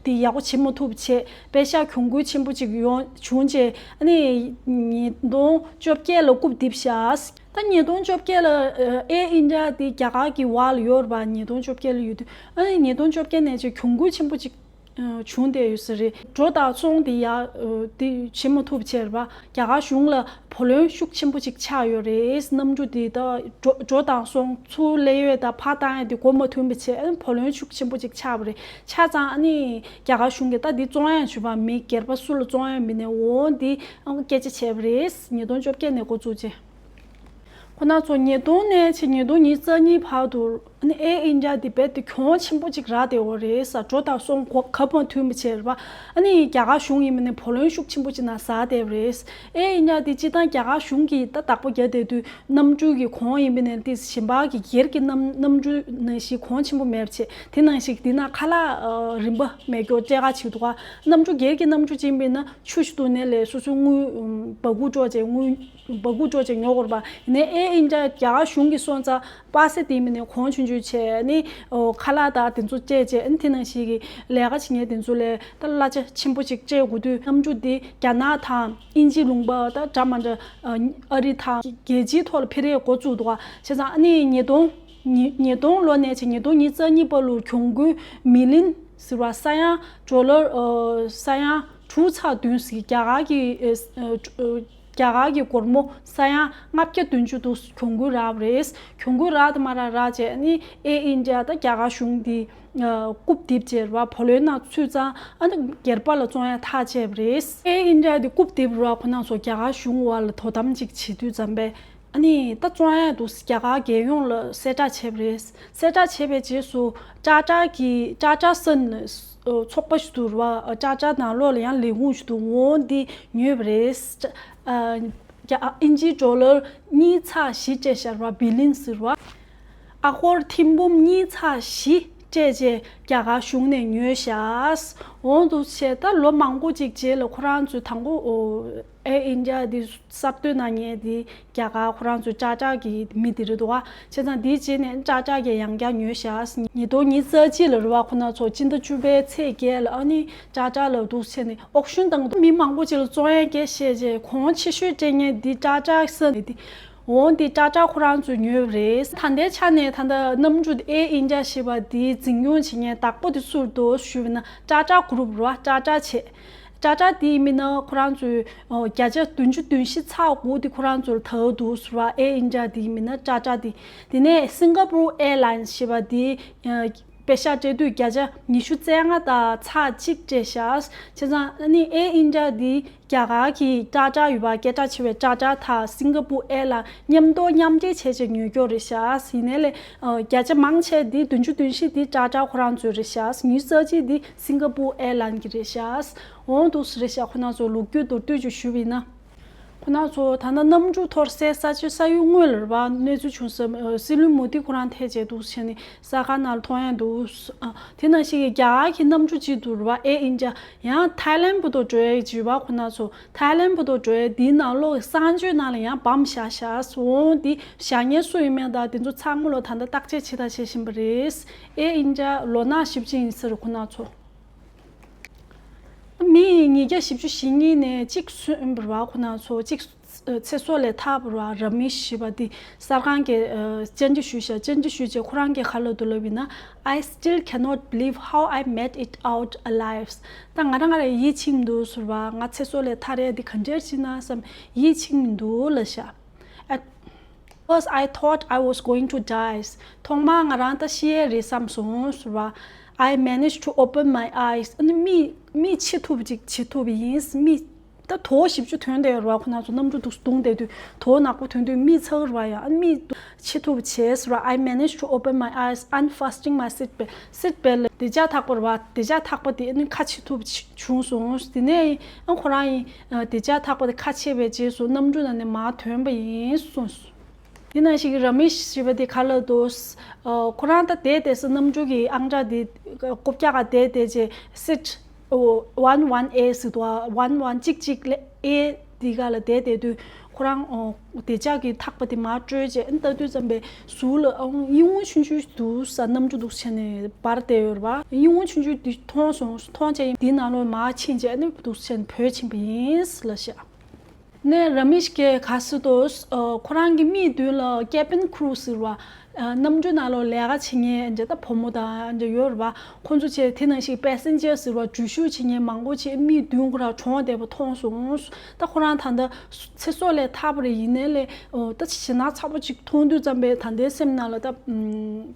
འདི་ཡག་པོ་བྱེད་མ་ཐུབ་བྱས་པེ་ཤག་གྱོང་གུན་ཆེན་པོ་ཅིག་ཡོང་བྱུང་རྗེས་ཨ་ནི་ཉིས་སྟོང་བཅོ་བརྒྱད་ལ་རྐུབ་རྡིབ་བཞག་ད་ཉིས་སྟོང་བཅོ་བརྒྱད་ལ་Air India འདི་རྒྱ་གར་གྱི་འོག་ལ་ཡོད་རེད་པ། ཉིས་སྟོང་བཅོ་བརྒྱད་ལ་ཡོད་དུས་ཨ་ནི་ཉིས་སྟོང་བཅོ་བརྒྱད་ནས་ཅིག་གྱོང་གུན་ཆེན་པོ་ཅིག་བྱུང་བསྡད་ཡོད་ས་རེད། འགྲོ་དང་སོང་འདི་ཡག་འདི་བྱེད་མ་ཐུབ་བྱས་རེད་པ། རྒྱ་གར་གཞུང་ལ་བུ་ལོན་ཤུགས་ཆེན་པོ་ཅིག་ཆགས་ཡོད་རེད། གནམ་གྲུ་འདི་ད་འགྲོ་འགྲོ་དང་སོང་ཚུར་སླེབས་ཡས་དང་ཕར་བཏང་ཡས་འདི་འགོ་མ་ཐོན་པ་བྱས་བུ་ལོན་ཤུགས་ཆེན་པོ་ཅིག་ཆགས་པ་རེད། ཆགས་ཙང་ཨ་ནི་རྒྱ་གར་གཞུང་གིས་ད་འདི་བཙོང་ཡས་བྱུས་པ་མི་སྒེར་པ་སུ་ལ་བཙོང་ཡས་མིན་ནས་འོ་འདི་སྐད་ཆ་བྱས་པ་རེད། ཉིས་སྟོང་བཅོ་བརྒྱད་ནས་འགོ་བཙུགས་རྗེས། ཁོ་ན་ཚོ་ཉིས་སྟོང་ནས་ཕྱིན་ཉིས་སྟོང་ཉི་ཤུ་རྩ་གཉིས་བར་དུ་ཨ་ནི་Air India འདི་རྦད་དེ་གྱོང་ཆེན་པོ་ཅིག་རག་བསྡད་ཡོད་རེད་ས། འགྲོ་དང་སོང་གོ་ག་པར་ཐོན་པ་བྱས་རེད་པ། ཨ་ནི་རྒྱ་གར་གཞུང་ཡིན་པ་ནས་བུ་ལོན་ཤུགས་ཆེན་པོ་ཅིག་ནང་ཟགས་བསྡད་པ་རེད། Air India འདི་སྤྱིར་བཏང་རྒྱ་གར་གཞུང་གིས་ད་བདག་པོ་རྒྱག་བསྡད་དུས་གནམ་གྲུ་གི་གོང་ཡིན་པ་ནས་དེ་གཞན་པ་གི་སྒེར་གྱི་གནམ་གནམ་གྲུ་ནང་བཞིན་གོང་ཆེན་པོ་མེད་པ་བྱས། དེ་ནང་བཞིན་འདི་ན་ཁ་ལག་རིན་པ་མེད་རྒྱུ་སྤྲད་ག་བྱེད་འདུག་ག་གནམ་གྲུ་སྒེར་གྱི་གནམ་གྲུ་ཅིག་ཡིན་པ་ན་ཆུ་ཞིག་འདུག་ནས་ལས་སོ་སོའི་དངུལ་སྦ་ཁུག་སྤྲོད་བྱས་དངུལ་སྦ་ཁུག་སྤྲོད་བྱས་ཉོ་དགོས་རེད་པ། ཡིན་ནའི་Air ཨེ་ཨིན་ཌི་ཡ་རྒྱ་གར་གཞུང་གིས་སོང་ཙང་པ་སེ་དེ་མིན་ནས་གོང་ཆུང་ཆུང་བྱས་ནི་ཁ་ལག་དང་དེ་ཚོ་སྤྲད་བྱས་ཨ་ནི་དེ་ནང་བཞིན་གྱི་ལས་ཀ་བྱེད་མཁན་དེ་ཚོ་ལས་ད་གླ་ཆ་ཆེན་པོ་ཅིག་སྤྲད་དགོས་དུས་གནམ་གྲུ་འདི་རྒྱ་ནག་དང་དབྱིན་ཇི་ལུང་པ་ད་འདྲ་མ་འདྲ་ཨ་རི་དང་རྒྱལ་སྤྱིའི་ཐོག་ལ་འཕེལ་རེས་འགོ་བཙུགས་འདུག་བ། བྱས་ཙང་ཨ་ནི་ཉིས་སྟོང་ཉིས་ཉིས་སྟོང་ལོ་ནས་བྱས་ཉིས་སྟོང་ཉི་ཤུ་རྩ་གཉིས་བར་ལ་གྱོང་གུན་མི་ལི་ཡོན་ཟེར་བ་ས་ཡ་ཌོ་ལར་ས་ཡ་དྲུག་ཚེག་བདུན་ཟེར་རྒྱ་གར་གྱི་རྒྱ་གར་གྱི་སྒོར་མོ་ས་ཡ་ལྔ་བརྒྱ་བདུན་ཅུ་འདུག་གྱོང་གུན་རག་པ་རེད། གྱོང་གུན་རག་དང་མ་རག་རག་བྱས་ཨ་ནི་ཨེ་ཨིན་ཌི་ཡ་ད་རྒྱ་གར་གཞུང་འདི་རྐུབ་རྡིབ་བྱས་ར་བ་བུ་ལོན་ནང་ཚུད་ཙང་ཨ་ནི་སྒེར་པ་ལ་བཙོང་ཡ་ཐག་བཅད་པ་རེད། ཨེ་ཨིན་ཌི་ཡ་འདི་རྐུབ་རྡིབ་ར་བ་ཁོ་ན་ཚོ་རྒྱ་གར་གཞུང་བར་ལ་དོ་དམ་ཅིག་བྱེད་དུས་ཙམ་པས། ཨ་ནི་ད་བཙོང་ཡ་འདུག་རྒྱ་གར་རྒྱལ་ཡོངས་ལ་གསལ་བསྒྲགས་བྱས་པ་རེད། གསལ་བསྒྲགས་བྱས་པའི་རྗེས་སུ་ཊ་ཊ་གི་ཊ་ཊ་སན་ཚོགས་པ་ཞིག་འདུག་ར་བ། ཊ་ཊ་ནང་ལོགས་ལ་ཡང་ལས་ཁུངས་ཤིག་འདུག་འོ་འདི་ཉོས་པ་རེད། ཨ་རྒྱ་ཨིན་ཇི་ཌོ་ལར་གཉིས་ཚེག་བཞི་སྤྲད་ཤག་ར་བ། བི་ལི་ཡོན་ཟེར་བ། ཨ་སྒོར་ཐེར་འབུམ་གཉིས་ཚེག་བཞི་སྤྲད་རྗེས་རྒྱ་གར་གཞུང་ནས་ཉོས་ཤག་འོ་འདུག་བྱས་ད་ལོ་མང་པོ་ཅིག་རྗེས་ལ་ཁོ་རང་ཚོས་དང་པོ་ཨོ་ཨེ་ཨིན་ཌི་ཡ་འདི་གསར་གཏོད་གནང་མཁན་འདི་རྒྱ་གར་ཁོ་རང་ཚོའི་ཊ་ཊ་གི་མི་དེ་རེད་འདུག་བ། བྱས་ཙང་འདིའི་རྗེས་ནས་ཊ་ཊ་གིས་ཡང་བསྐྱར་ཉོས་ཤག་ཉིས་སྟོང་ཉི་ཤུ་རྩ་གཅིག་ལ་རེད་བ། ཁོ་ན་ཚོ་སྤྱི་ཟླ་བཅུ་པའི་ཚེས་བརྒྱད་ལ་ཨ་ནི་ཊ་ཊ་ལ་འདུག་བྱས་ནས་ཨོག་ཤོན་བཏང་འདུག་མི་མང་པོ་ཅིག་ལ་བཙོང་ཡ་སྐད་བཤད་རྗེས་གོང་ཆེ་ཤོས་སྤྲད་མཁན་འདི་ཊ་ཊ་ས་ནས་འདི། འོ་འདི་ཊ་ཊ་ཁོ་རང་ཚོས་ཉོས་པ་རེད། ད་ལྟའི་ཆ་ནས་ད་ལྟ་གནམ་གྲུ་ཨེ་ཨིན་ཌི་ཡ་ཞེས་པ་འདི་འཛིན་སྐྱོང་བྱེད་མཁན་བདག་པོ་དེ་སུ་རེད་འདུག་ཞུས་པ་ན་ཊ་ཊ་གུ་རུབ་རེད་བ། ཊ་ཊ་བྱས། ཊ་ཊ་དེའི་མིང་ན་ཁོ་རང་ཚོས་ཨོ་བརྒྱ་ཆ་བདུན་ཅུ་དོན་བཞི་ཚེག་དགུ་དེ་ཁོ་རང་ཚོར་ད་འདུག་ཟེར་བ། ཨེ་ཨིན་ཌི་ཡ་དེའི་མིང་ན་ཊ་ཊ་དེ། དེ་ནས་སིང་ག་པུར་ཨེར་ལའིན་ཞེས་པ་དེ་པེ་ཤག་སྤྲད་དུས་བརྒྱ་ཆ་ཉི་ཤུ་རྩ་ལྔ་དང་ཚེག་གཅིག་སྤྲད་ཤག་བྱས་ཙང་ཨ་ནི་ཨེ་ཨིན་ཌི་ཡ་དེ་རྒྱ་གར་གྱི་ཊ་ཊ་ཡོད་པ། སྐད་གྲགས་ཆེ་བའི་ཊ་ཊ་དང་སིང་ག་པུར་ཨེར་ལའིན་མཉམ་དུ་མཉམ་འབྲེལ་བྱས་བྱས་ཉོས་ཀྱོག་རེད་ཤག་ཡིན་ནའི་ལས་བརྒྱ་ཆ་མང་ཆེ་དེ་བདུན་ཅུ་དོན་བཞི་དེ་ཊ་ཊ་ཁོ་རང་ཚོའི་རེད་ཤག་ཉི་ཤུ་རྩ་གཅིག་དེ་སིང་ག་པུར་ཨེར་ལའིན་གྱི་རེད་ཤག་འོང་འདུག་སེ་རེད་ཤག་ཁོ་ན་ཚོ་ལོ་རྒྱུས་མདོར་བསྡུས་ཅིག་ཞུས་པ་ཡིན་ན། ཁོ་ན་ཚོ་ད་ལྟ་གནམ་གྲུ་འཐོར་སའི་ས་ཆ་ས་ཡུལ་དངོས་ལ་རེད་བ། གནས་ཚུལ་བྱུང་ས་སྲིད་བློན་མོ་དི་ཁོ་རང་ཐད་བྱས་འདུག་བྱས་ནས་གསར་ཁང་ནང་ལ་མཐོང་ཡ་འདུག་ཨ་དེ་ནང་བཞིན་གྱི་རྒྱ་གར་གྱི་གནམ་གྲུ་གཅིག་འདུག་རེད་བ། ཨེར་ཨིན་ཌི་ཡ། ཡང་ཐའི་ལན་བར་དུ་འགྲོ་ཡ་བྱས་བ། ཁོ་ན་ཚོ་ཐའི་ལན་བར་དུ་འགྲོ་ཡ་དེའི་ནང་ལོགས་གསང་སྤྱོད་ནང་ལ་ཡང་སྦོམ་བཞག་ཤག་འོང་དེ་བཞག་མཁན་སུ་ཡིན་མིན་དང་དེ་ཚོ་ཚང་མ་ལོ་ད་ལྟ་བརྟག་དཔྱད་བྱེད་དང་བྱེད་བཞིན་པ་རེད། ཨེར་ཨིན་ཌི་ཡ་ལོ་ནག་ཞེ་པོ་ཅིག་ཡིན་ས་རེད་ཁོ་ན་ཚོ། མི་ཉིས་བརྒྱ་བཞི་བཅུ་ཞེ་གཉིས་ནས་གཅིག་སོན་པ་རེད་བ། ཁོ་ན་ཚོ་གཅིག་ཚེ་སྲོག་ལས་ཐར་བ་རེད་བ། ར་མི་ཤི་ཞེས་པ་དེ་གསར་ཁང་གིས་བཅར་འདྲི་ཞུས་ཤག་བཅར་འདྲི་ཞུས་རྗེས་ཁོ་རང་གིས་ག་ལབ་འདུག་ལབ་ཡིན་ན། I still cannot believe how I made it out alive. ད་ང་རང་ང་རང་ཡིད་ཆེས་མི་འདུག་ཟེར་བ། ང་ཚེ་སྲོག་ལས་ཐར་ཡ་དེ་ག་འདྲ་ཞིག་ན་བསམ་ཡིད་ཆེས་མི་འདུག་ལབ་ཤག First, I thought I was going to die. ཐོག་མར་ང་རང་ད་ཤི་ཡས་རེད་བསམ་སོང་ཟེར་བ། I managed to open my eyes. ཨ་ནི་མིག་མིག་ཕྱེ་ཐུབ་ཅིག་བྱེད་ཐུབ་ཡིན། མིག་ད་དོག་ཞེ་པོ་ཅིག་ཐོན་བསྡད་ཡོད་རེད་བ། ཁོ་ན་ཚོ་གནམ་གྲུ་འདུག་སེ་བརྡུངས་བསྡད་དུས་དོག་ནག་པོ་ཐོན་དུས་མིག་ཚ་གི་རེད་བ། ཡང་ཨ་ནི་མིག་ཕྱེ་ཐུབ་བྱས་ཟེར་བ། I managed to open my eyes, unfastening my seat belt. Seat belt ལ་སྡེར་ལྕག་ཐག་པ་རེད་བ། སྡེར་ལྕག་ཐག་པ་དེ་ཨ་ནི་ཁ་ཕྱེ་ཐུབ་བྱུང་སོང་། དེ་ནས་ཨ་ཁོ་རང་ཡིན། སྡེར་ལྕག་ཐག་པ་དེ་ཁ་ཕྱེ་བའི་རྗེས་སུ་གནམ་གྲུ་ནང་ནས་མར་ཐོན་པ་ཡིན་གསུངས་སོང་། དེ་ནང་བཞིན་གྱི་ར་མེཤ་ཞེས་པ་དེ་ག་ལ་འདུག་ཨ་ཁོ་རང་ད་བསྡད་བསྡད་ས་གནམ་གྲུ་གི་ཨང་གྲངས་དེ་རྐུབ་བཀྱག་ག་བསྡད་བསྡད་རྗེས་སིཊ་ཨོ་ཝན་ཝན་ཨེ་ཟེར་འདུག་ཝན་ཝན་གཅིག་གཅིག་ལ་ཨེ་དེ་ག་ལ་བསྡད་བསྡད་དུས་ཁོ་རང་ཨོ་སྡེར་ལྕག་གི་ཐག་པ་དེ་མར་བཀྲོལ་རྗེས་ཨ་ལྟ་དུས་ཙམ་པའི་ཟུར་ལ་ཨང་ཡིད་འོང་ཆུང་ཆུང་འདུག་ས། གནམ་གྲུ་འདུག་བྱས་ནས་འབར་བསྡད་ཡོད་རེད་བ། ཡིད་འོང་ཆུང་ཆུང་འདི་མཐོང་སོང་། མཐོང་རྗེས་དེའི་ནང་ལོགས་མར་ཕྱིན་རྗེས་ཨ་ནི་འདུག་བྱས་ནས་བྲོས་ཕྱིན་པ་ཡིན་ལབ་ཤག་ནས་ར་མེཤ་གིས་ག་ཟེར་འདུག་ཨ་ཁོ་རང་གི་མིག་མདུན་ལ་ཀེ་བིན་ཁུ་རུ་ཟེར་བ། ཨ་གནམ་གྲུ་ནང་ལོགས་ལས་ཀ་བྱེད་མཁན་འདྲ་ད་བུ་མོ་དང་འདྲ་ཡོད་རེད་བ། ཁོང་ཚོ་བྱས་དེ་ནང་བཞིན་པེ་སེན་ཇར་ཟེར་བ་འགྲུལ་བཞུད་བྱེད་མཁན་མང་པོ་བྱས་མིག་མདུན་ཁོ་རང་གྲོངས་བསྡད་པ་མཐོང་སོང་། ད་ཁོ་རང་ད་ལྟ་སུ་ཚེ་སྲོག་ལས་ཐར་བ་རེད། ཡིན་ནའི་ལས་ཨོ་ད་ཞེད་སྣང་ཚ་པོ་ཅིག་མཐོང་དུས་ཙམ་པས་ད་ལྟའི་སེམས་ནང་ལ་ད་ཨམ་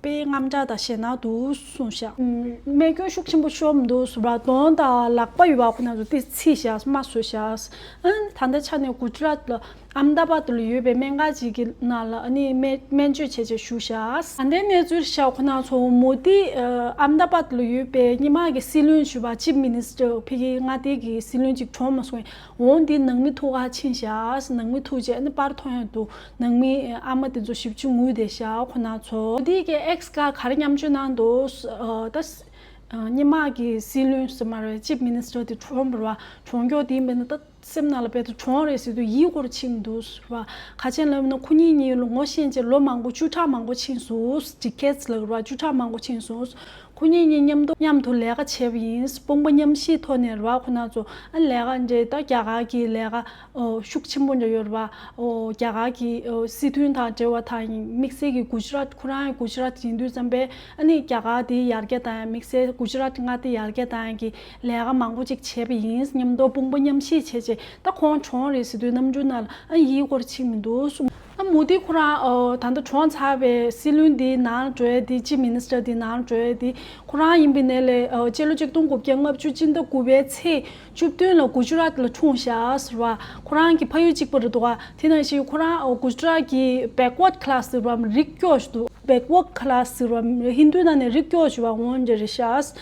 དཔེ་དངངས་སྐྲག་དང་ཞེད་སྣང་འདུག་གསུངས་ཤག་ཨམ་རྨས་སྐྱོན་ཤུགས་ཆེན་པོ་ཤོར་མི་འདུག་ཟེར་བ། གདོང་དང་ལག་པ་ཡོད་པ་ཁོ་ན་ཚོ་དེ་ཚིག་ཤག་རྨ་བཟོས་ཤག་ཨ་ད་ལྟའི་ཆ་ནས་གུ་ཇ་རཱཏ་ལ་ཨམ་དཱ་བཱད་ལ་ཡོད་པའི་སྨན་ཁང་ཅིག་གི་ནང་ལ་ཨ་ནི་སྨན་སྨན་བཅོས་བྱས་བྱས་བཞུགས་ཤག་ད་ལྟའི་གནས་ཚུལ་ཤག་ཁོ་ན་ཚོ་མོ་དི་ཨ་ཨམ་དཱ་བཱད་ལ་ཡོད་པའི་སྔོན་མ་གི་སྲིད་བློན་ཞུ་བ་ཅིབ་མི་ནི་སི་ཊར་ཕ་གི་མངའ་སྡེ་གི་སྲིད་བློན་ཅིག་གྲོངས་མ་སོང་། འོང་འདི་ནང་མི་ཐུག་ག་ཕྱིན་ཤག་ནང་མི་ཐུག་རྗེས་ཨ་ནི་པར་མཐོང་ཡ་འདུག་ནང་མི་ཨ་མ་དེ་ཚོ་ཞེ་པོ་ཅིག་ངུས་བསྡད་ཤག་ཁོ་ན་ཚོ། འདི་གི་ཨེགས་ཀ་ག་རེ་མཉམ་སྤྱོད་གནང་འདུག་ཨ་ད་ཨ་སྔོན་མ་གི་སྲིད་བློན་ཟེར་མ་རེད། ཅིབ་མི་ནི་སི་ཊར་དེ་གྲོངས་པ་རེད་བ། གྲོངས་མགྱོགས་དེ་ཡིན་པས་ན་ད་ སེམས་ནང་ལ་དཔེ་དུ་གྲོངས་རེད་ཟེར་དུས་ཡིད་སྐོར་ཕྱིན་འདུག་ཟེར་བ། ཁ་ཆེན་ལབ་ན་ཁོ་གཉིས་གཉིས་ལོ་ངོ་ཤེས་བྱས་ལོ་མང་པོ་བཅུ་ཕྲག་མང་པོ་ཕྱིན་སོང་། ཌི་ཀེ་ཌི་སི་ལབ་རེད་བ། བཅུ་ཕྲག་མང་པོ་ཕྱིན་སོང་། ཁོ་གཉིས་གཉིས་མཉམ་དུ་མཉམ་དུ་ལས་ཀ་བྱས་པ་ཡིན། དཔུང་པ་མཉམ་གཤིབ་ཐོག་ནས་རེད་བ། ཁོ་ན་ཚོ་ཨ་ལས་ཀ་འདྲ་ད་རྒྱ་གར་གྱི་ལས་ཀ་ཨོ་ཤུགས་ཆེན་པོ་འདྲ་ཡོད་རེད་བ། ཨོ་རྒྱ་གར་གྱི་ཨོ་སྲིད་དོན་དང་འབྲེལ་བ་དང་དམིགས་བསལ་གྱི་གུ་ཇི་རཱཏ་ཁོ་རང་གུ་ཇི་རཱཏ་ཡིན་དུས་ཙམ་པས་ཨ་ནི་རྒྱ་གར་དེ་ཡར་རྒྱས་བཏང་ཡ། དམིགས་བསལ་གུ་ཇི་རཱཏ་མངའ་སྡེ་ཡར་རྒྱས་བཏང་ཡ་གི་ལས་ཀ་མང་པོ་ཅིག་བྱས་པ་ཡིན། མཉམ་དུ་དཔུང་པ་མཉམ་གཤིབ་བྱས་བྱས་ད་ཁོང་གྲོངས་རེད་ཟེར་དུས་ནམ་རྒྱུན་ནང་ལ་ཨ་ཡིད་སྐོར་ཕྱིན་མི་འདུག་གསུངས། ཨ་མོ་དི་ཁོ་རང་ཨོ་ད་ལྟ་གྲོངས་ཚར་བའི་སྲིད་བློན་དེའི་ནང་འགྲོ་ཡ་དེ་ཅིབ་མི་ནི་སི་ཊར་དེའི་ནང་འགྲོ་ཡ་དེ་ཁོ་རང་ཡིན་པའི་ནས་ལས་ཨོ་སྤྱི་ལོ་ཆིག་སྟོང་དགུ་བརྒྱ་ལྔ་བཅུ་ཕྱི་ཟླ་དགུ་པའི་ཚེས་བཅུ་བདུན་ལ་གུ་ཇི་རཱཏ་ལ་འཁྲུངས་ཤག་ཟེར་བ། ཁོ་རང་གི་ཕ་ཡུལ་གཅིག་པ་རེད་འདུག་ག་དེ་ནང་བཞིན་ཁོ་རང་ཨོ་གུ་ཇི་རཱཏ་གི་བེག་ཝརཌ་ཀ་ལཱས་ཟེར་བ་རིགས་སྐྱོ་ཞིག་འདུག་བེག་ཝརཌ་ཀ་ལཱས་ཟེར་བ་ཧིན་དུའི་ནང་ནས་རིགས་སྐྱོ་ཞིག་བ་འོང་འདྲ་རེད་ཤག་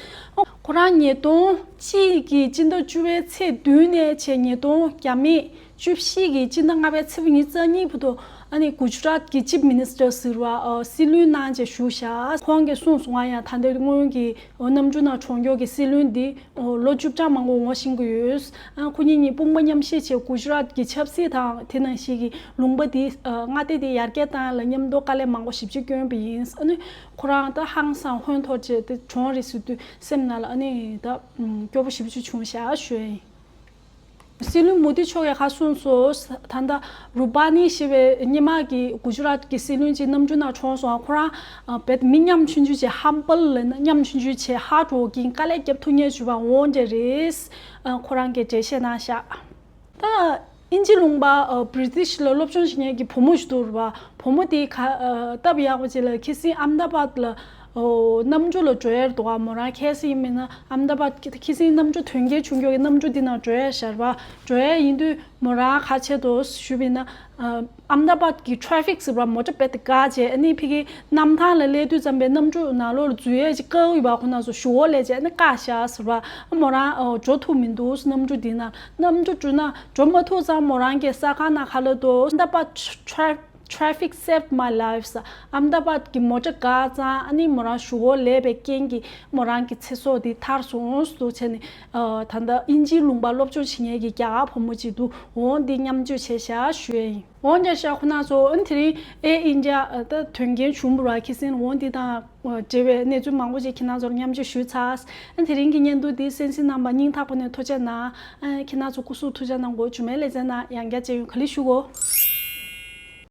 ཁོ་རང་ཉིས་སྟོང་གཅིག་གི་ཕྱི་ཟླ་བཅུ་པའི་ཚེས་བདུན་ནས་བྱས་ཉིས་སྟོང་བརྒྱ་མེད་བཅུ་བཞི་གི་ཕྱི་ཟླ་ལྔ་པའི་ཚེས་ཉི་ཤུ་རྩ་གཉིས་བར་དུ་ཨ་ནི་གུ་ཇི་རཱཏ་གི་ཅིབ་མི་ནི་སི་ཊར་ཟེར་བ་ཨ་སྲིད་བློན་གནང་བྱས་བཞུགས་ཤག་ཁོང་གིས་གསུངས་སོང་། ང་ཡང་ད་ལྟའི་སྔོན་གྱི་ཨོ་ནམ་རྒྱུན་ནང་གྲོངས་མཁན་གྱི་སྲིད་བློན་འདི་ཨོ་ལོ་བཅུ་ཕྲག་མང་པོ་ངོ་ཤེས་ཀྱི་ཡོད། ཨ་ཁོ་གཉིས་གཉིས་དཔུང་པ་མཉམ་གཤིབ་བྱས་གུ་ཇི་རཱཏ་གི་ཆབ་སྲིད་དང་དེ་ནང་བཞིན་གྱི་ལུང་པ་འདི་ཨ་མངའ་སྡེ་འདི་ཡར་རྒྱས་བཏང་ཡ་ལ་མཉམ་དུ་དཀའ་ལས་མང་པོ་ཞེ་པོ་ཅིག་བསྐྱོན་པ་ཡིན། ཨ་ནི་ཁོ་རང་ད་ཧང་སང་ཧོན་ཐོར་བྱས་ཏེ་གྲོངས་རེད་ཟེར་དུས་སེམས་ནང་ལ་ཨ་ནི་ད་སྐྱོ་པོ་ཞེ་པོ་ཅིག་བྱུང་ཤག་ཞུ་ཡ་ཡིན། སྲིད་བློན་མོ་དི་མཆོག་གིས་ཁ་གསུངས་སོང་། ད་ལྟ་རུ་པ་ནི་ཞེས་པའི་སྔོན་མ་གི་གུ་ཇི་རཱཏ་གི་སྲིད་བློན་ཅིག་ནམ་རྒྱུན་ནང་གྲོངས་སོང་། ཁོ་རང་ཨ་བེད་མི་ཉམ་ཆུང་ཆུང་བྱས་ཧམ་བལ་ལབ་ན་ཉམ་ཆུང་ཆུང་བྱས་ཧརཌ་ཝོར་ཀིང་དཀའ་ལས་རྒྱབ་ཐུབ་མཁན་ཞིག་བ་འོང་འདྲ་རེད། ཨ་ཁོ་རང་གིས་འགྲེལ་བཤད་གནང་ཤག་ད་དབྱིན་ཇི་ལུང་པ་ཨ་བྷི་རི་ཊིཤ་ལ་སློབ་སྦྱོང་བྱེད་མཁན་གྱི་བུ་མོ་ཞིག་འདུག་རེད་བ། བུ་མོ་དེའི་ཁ་ཨ་སྟབས་ཡག་པོ་ཅིག་ལ་ཁི་སིང་ཨམ་ད་བཱད་ལ་ཨོ་གནམ་གྲུ་ལ་འགྲོ་ཡ་འདུག་ག་མོ་རང་ཁ་སང་ཡིན་མིན་ན་ཨམ་ད་བཱད་ཁི་སིང་གནམ་གྲུ་དོན་རྐྱེན་བྱུང་མཁན་གྱི་གནམ་གྲུ་འདི་ནང་འགྲོ་ཡ་ཤར་བ་འགྲོ་ཡ་ཡིན་དུས་མོ་རང་ག་བྱས་འདུག་ཞུས་པ་ཡིན་ན། ཨམ་ད་བཱད་ཀྱི་ཊ་རེ་ཕིག་ཟེར་བ་མོ་ཊ་དཔེ་དེ་འགག་བྱས། ཨ་ནི་ཕ་གི་གནམ་ཐང་ལ་སླེབས་དུས་ཙམ་པའི་གནམ་གྲུ་ནང་ལོགས་ལ་འཛུལ་ཡས་ཅིག་དཀའ་བ་ཡོད་པ། ཁོ་ན་ཚོ་ཞུ་བོ་ལས་བྱས་ཨ་ནི་བཀག་བཞག་ཟེར་བ། ཨ་མོ་རང་ཨོ་འགྲོ་ཐུབ་མི་འདུག་གནམ་གྲུ་འདི་ནང་གནམ་གྲུ་འགྲུལ་ན་འགྲོ་མ་ཐུབ་ཙང་མོ་རང་གི་ས་ཁང་ནང་ཁ་ལ་དུ་ཨམ་ད་བཱད་ཊ་རེ་Traffic saved my life. ཨམ་ད་བཱད་ཀྱི་མོ་ཊ་འགག་ཙང་ཨ་ནི་མོ་རང་ཞུ་བོ་ལས་པའི་རྐྱེན་གྱིས་མོ་རང་གི་ཚེ་སྲོག་འདི་ཐར་སོང་ཟེར་བྱས་ནས་ཨ་ད་ལྟ་དབྱིན་ཇིའི་ལུང་པ་སློབ་སྦྱོང་བྱེད་མཁན་གྱི་རྒྱ་གར་བུ་མོ་ཅིག་འདུག་འོང་འདི་མཉམ་སྤྱོད་བྱས་ཤག་ཞུ་ཡ་ཡིན། འོང་རྒྱ་ཤག་ཁོ་ན་ཚོ་ཨ་ནི་དེ་རིང་ཨེར་ཨིན་ཌི་ཡ་ད་དོན་རྐྱེན་བྱུང་བ་ར་ཁི་སིན་འོང་འདི་དང་འབྲེལ་བའི་གནས་ཚུལ་མང་པོ་ཅིག་ཁྱེད་རང་ཚོར་མཉམ་སྤྱོད་ཞུས་ཚར། ཨ་ནི་དེ་རིང་གི་བརྙན་ཐུང་འདི་གསན་གཟིགས་གནང་བ་སྙིང་ཐག་པ་ནས་ཐུགས་རྗེ་གནང་། ཨ་ནི་ཁྱེད་རང་ཚོ་སྐུ་གཟུགས་ཐུགས་ཅག་གནང་དགོས། ཇུ་མའི་ལེ་ཚན་ནང་ཡང་བསྐྱར་མཇལ་ཡོང་། ག་ལེ་ཞུ་གོ།